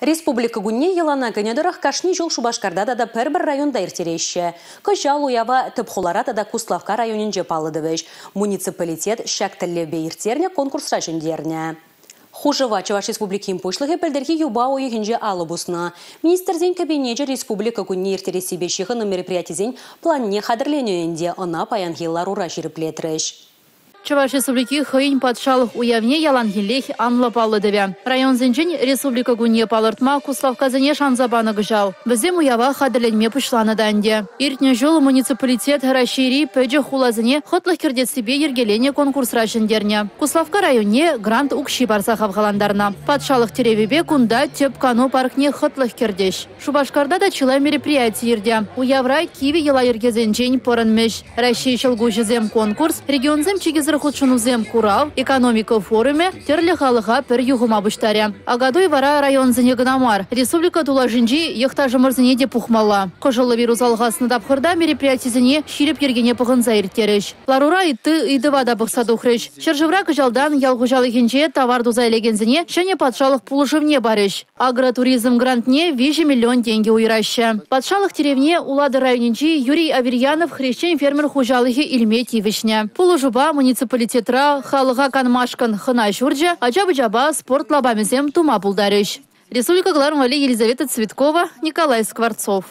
Республика кунне йӑлана кӗнӗ тӑрӑх кашни ҫул Шупашкарта тата пӗр-пӗр районта ирттереҫҫӗ. Кӑҫал уява тӗп хулара тата Куславкка районӗнче паллӑ тӑвӗҫ. Муниципалитет ҫак тӗллевпе ирттернӗ конкурсра ҫӗнтернӗ. Хушӑва Чӑваш Республикин Пуҫлӑхӗ пӗлтӗрхи юпа уйӑхӗнче алӑ пуснӑ. Министрсен кабинечӗ республика кунне ирттерессипе ҫыхӑннӑ мероприятисен планне хатӗрленӗ ӗнтӗ, ӑна паянхи ларура ҫирӗплетрӗҫ. Чӑваш Республики хӑйӗн патшалӑх уявне яланхиллех анлӑ паллӑ тӑвӗ. Районсенчен Республика кунне палӑртма Куславккасене шанса панӑ кӑҫал. Вӗсем уява хатӗрленме пуҫланӑ та ӗнтӗ. Иртнӗ ҫул муниципалитет Раҫҫейри пӗчӗк хуласене хӑтлӑх кӗртессипе йӗркеленӗ конкурсра ҫӗнтернӗ. Куславкка районне грант укҫи парса хавхалантарнӑ. Патшалӑх тӗревӗпе кунта тӗп кану паркне хӑтлӑх кӗртӗҫ. Шупашкарта та чылай мероприяти иртӗ. Уявра кивӗ йӑла-йӗркесенчен пӑрӑнмӗҫ. Раҫҫей ҫӑлкуҫӗсем конкурс, регионсем чикӗсӗр хутшӑнусем курав, экономика форумӗ тӗрлӗ халӑха пӗр юхӑма пуҫтарӗ. Акатуй вара районсене кӑна мар, республика тулашӗнчи йӑхташӑмӑрсене те пухмалла. Кӑшӑллӑ вирус алхаснӑ тапхӑрта мероприятисене ҫирӗп йӗркене пӑхӑнса ирттерӗҫ. Ларура ытти ыйтӑва та пӑхса тухрӗҫ. Ҫӗршывра кӑҫалтан ял хуҫалӑхӗнче тавар туса илекенсене ҫӗнӗ патшалӑх пулӑшӑвне парӗҫ. Агротуризм грантне 3 миллион тенкӗ уйӑраҫҫӗ. Патшалӑх тӗревне Улатӑр районӗнчи Юрий Аверьянов хресчен-фермер хуҫалӑхӗ илме тивӗҫнӗ. Пулӑшупа муниципалитетра халӑха канмашкӑн хӑна ҫурчӗ, ача-пӑчапа спорт лапамӗсем тума пултарӗҫ. Республика кӑларӑм валли Елизавета Цветкова, Николай Скворцов.